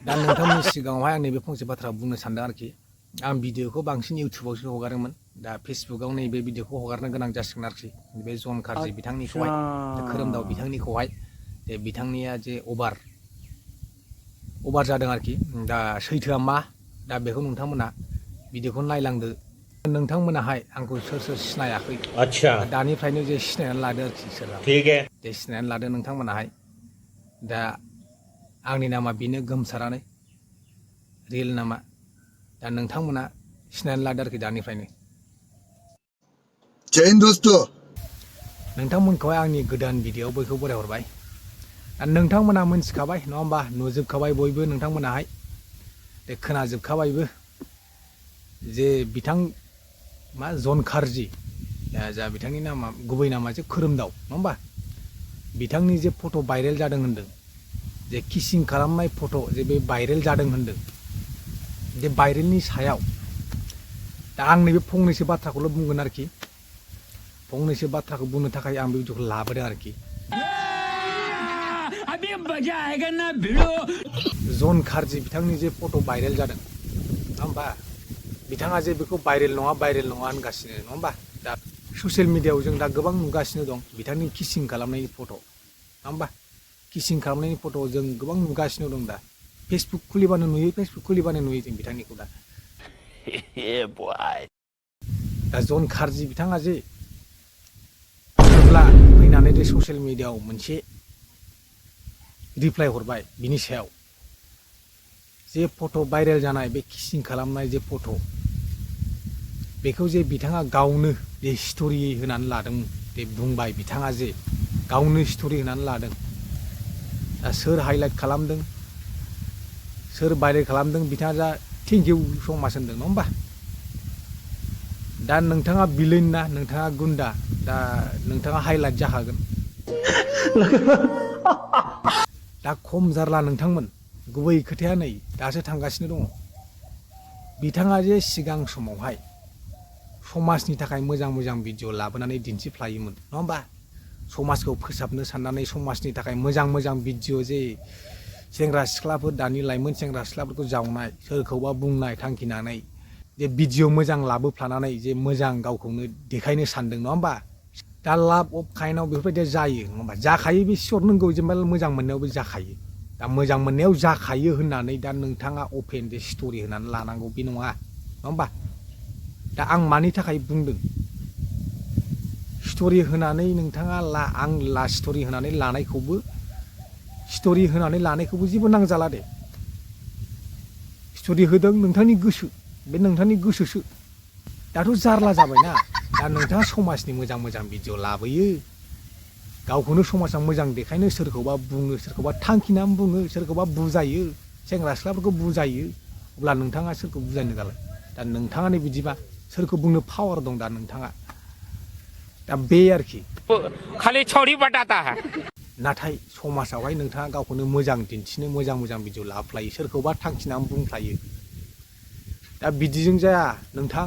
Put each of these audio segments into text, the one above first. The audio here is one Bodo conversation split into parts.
दा नोंथांमोननि सिगाङावहाय आं नैबे फंसे बाथ्रा बुंनो सानदों आरोखि आं भिडिअखौ बांसिन इउटिउबावसो हगारोमोन दा फेसबुकाव नैबे भिडिअखौ हगारनो गोनां जासिगोन आरोखि बे जन खारजि बिथांनिखौहाय खोरोमदाव बिथांनिखौहाय जे बिथांनिया जे अभार जादों आरोखि दा सैथोआ मा दा बेखौ नोंथांमोना भिडिअखौ नायलांदो नोंथांमोनाहाय आंखौ सोर सोर सिनायाखै दानिफ्रायनो जे सिनायनानै लादो आरोखि सोरबा जे सिनायनानै लादो नोंथांमोनाहाय दा आंनि नामा बेनो गोमसारानो रियेल नामा दा नोंथांमोना सिनायनानै लादो आरोखि दानिफ्रायनो जय हिन्द दोस्तों नोंथांमोनखौहाय आंनि गोदान भिडिअआव बयखौबो बरायहरबाय दा नोंथांमोना मोनथिखाबाय नङा होमबा नुजोबखाबाय बयबो नोंथांमोनाहाय दे खोनाजोबखाबायबो जे बिथां मा जन खारजि जा बिथांनि नामा गुबै नामा जे खोरोमदाव नङा होमबा बिथांनि जे फट' भाइरेल जादों होनदों जे किसिं खालामनाय फट' जे बे भाइरेल जादों होनदों जे भाइरेलनि सायाव दा आं नैबे फंनैसो बाथ्राखौल' बुंगोन आरोखि फंनैसो बाथ्राखौ बुंनो थाखाय आं बे भिडिअखौ लाबोदों आरोखि जन खारजि बिथांनि जे फट' भाइरेल जादों नङा होमबा बिथाङा जे बेखौ भाइरेल नङा होनगासिनो नङा होमबा दा ससियेल मिडियायाव जों दा गोबां नुगासिनो दं बिथांनि किसिं खालामनायनि फट' नङा होमबा किसिं खालामनायनि फट' जों गोबां नुगासिनो दं दा फेसबुक खुलिबानो नुयो जों बिथांनिखौ दा दा जन खारजि बिथाङा जे जेब्ला फैनानै जे ससियेल मिडियायाव मोनसे रिप्लाइ हरबाय बिनि सायाव जे फट' भाइरेल जानाय बे किसिं खालामनाय जे फट' बेखौ जे बिथाङा गावनो जे स्ट'रि होनानै लादों जे बुंबाय बिथाङा जे गावनो स्ट'रि होनानै लादों दा सोर हाइलाइट खालामदों सोर भाइरेल खालामदों बिथाङा दा थेंक इउ सो माच होनदों नङा होमबा दा नोंथाङा बिलेन ना नोंथाङा गुन्दा दा नोंथाङा हाइलाइट जाखागोन दा खम जारला नोंथांमोन गुबै खोथाया नै दासो थांगासिनो दङ बिथाङा जे सिगां समावहाय समाजनि थाखाय मोजां भिडिअ लाबोनानै दिन्थिफ्लायोमोन नङा होमबा समाजखौ फोसाबनो साननानै समाजनि थाखाय मोजां भिडिअ जे सेंग्रा सिख्लाफोर दानि लाइमोन सेंग्रा सिख्लाफोरखौ जावनाय सोरखौबा बुंनाय थांखिनानै जे भिडिअ मोजां लाबोफ्लानानै जे मोजां गावखौनो देखायनो सानदों नङा होमबा दा लाभ अफ काइन्डआव बेफोरबायदि जायो नङा होमबा जाखायो बे सियर नंगौ जेनेबा मोजां मोननायावबो जाखायो दा मोजां मोननायाव जाखायो होननानै दा नोंथाङा अपेन जे स्ट'रि होनानै लानांगौ बे नङा होमबा दा आं मानि थाखाय बुंदों स्ट'रि होनानै नोंथाङा स्ट'रि होनानै लानायखौबो जेबो नांजाला दे स्ट'रि होदों नोंथांनि गोसो बे नोंथांनि गोसोसो दाथ' जारला जाबायना दा नोंथाङा समाजनि मोजां भिडिअ लाबोयो गावखौनो समाजाव मोजां देखायनो सोरखौबा बुङो सोरखौबा थांखिनानै बुङो सोरखौबा बुजायो सेंग्रा सिख्लाफोरखौ बुजायो अब्ला नोंथाङा सोरखौ बुजायनो दालाय दा नोंथाङानो बिदिबा सोरखौ बुंनो पावार दं दा नोंथाङा दा बे आरोखि खालि छौरी बताता है नाथाय समाजावहाय नोंथाङा गावखौनो मोजां दिन्थिनो मोजां भिडिअ लाफ्लायो सोरखौबा थांखिनानै बुंफ्लायो दा बिदिजों जाया नोंथां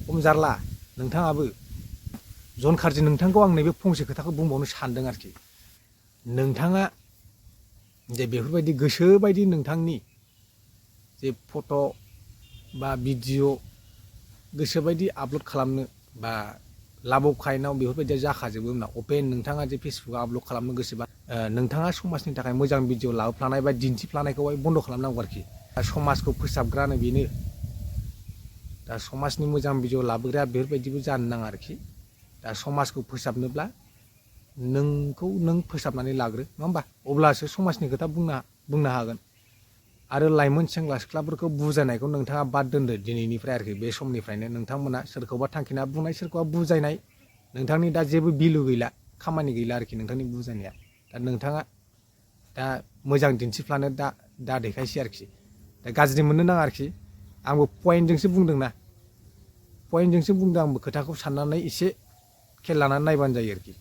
खम जारला नोंथाङाबो जन खारजि नोंथांखौ आं नैबे फंसे खोथाखौ बुंबावनो सानदों आरोखि नोंथाङा जे बेफोरबायदि गोसोबायदि नोंथांनि जे फट' बा भिडिअ गोसोबायदि आपल'ड खालामनो बा लाभ अफ काइन्डआव बेफोरबायदिया जाखाजोबो होनना अपेन नोंथाङा जे फेसबुकआव आपल'ड खालामनो गोसोबा नोंथाङा समाजनि थाखाय मोजां भिडिअ लाबोफ्लानाय बा दिन्थिफ्लानायखौहाय बन्द' खालामनांगौ आरोखि दा समाजखौ फोसाबग्रानो बेनो दा समाजनि मोजां भिडिअ लाबोग्राया बेफोरबायदिबो जानो नाङा आरोखि दा समाजखौ फोसाबनोब्ला नोंखौ नों फोसाबनानै लाग्रो नङा होमबा अब्लासो समाजनि खोथा बुंनो हागोन आरो लाइमोन सेंग्रा सिख्लाफोरखौ बुजायनायखौ नोंथाङा बाद दोनदो दिनैनिफ्राय आरोखि बे समनिफ्रायनो नोंथांमोना सोरखौबा थांखिना बुंनाय सोरखौबा बुजायनाय नोंथांनि दा जेबो भेलु गैला खामानि गैला आरोखि नोंथांनि बुजायनाया दा नोंथाङा दा मोजां दिन्थिफ्लानो दा देखायसै आरोखि दा गाज्रि मोननो नाङा आरोखि आंबो पइन्टजोंसो बुंदों आंबो खोथाखौ साननानै एसे खेल लानानै नायबानो जायो आरोखि